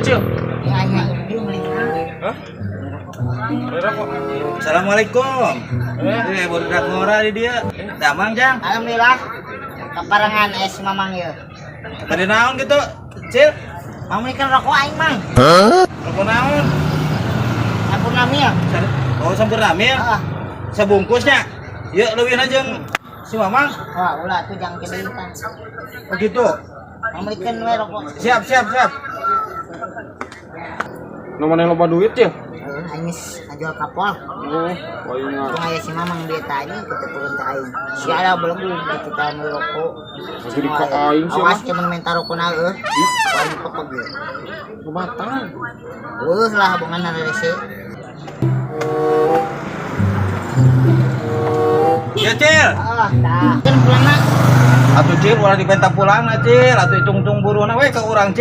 Kecil. Ya aing dia beli. Hah? Beli rokok. Assalamualaikum. Eh. Eh, budak ngora di dia. Damang, Jang. Alhamdulillah. Kaparengan es Mamang ye. Tadi naon gitu, Cil? Mang meulikeun rokok aing, Mang. Rokok naon? Sampurna Mild. Oh, Sampurna Mild. Heeh. Sabungkusnya. Yuk, leuwihna jeung si Mamang. Wah, ulah tuh jangan keduitan. Oh, gitu. Mang meulikeun we rokok. Siap, siap, siap. Nu maneh loba duit ya? Heeh, aing geus ngajual kapol. Oh, aing mah. Untung aya si Mamang dia tanya kita turun ke aing. Si ada belegu gitu tah meuli rokok. Jadi ka aing sih, Awas mah. ke mun minta rokok na eueuh. Aing pepeg ge. Batang. Eueuh lah bongan rese. Ya, Cil. Ah, tah. Kan pulangna. Atuh Cil, ulah dipenta pulang na, Cil. Atuh hitung-hitung buruhna we ka urang, Cil.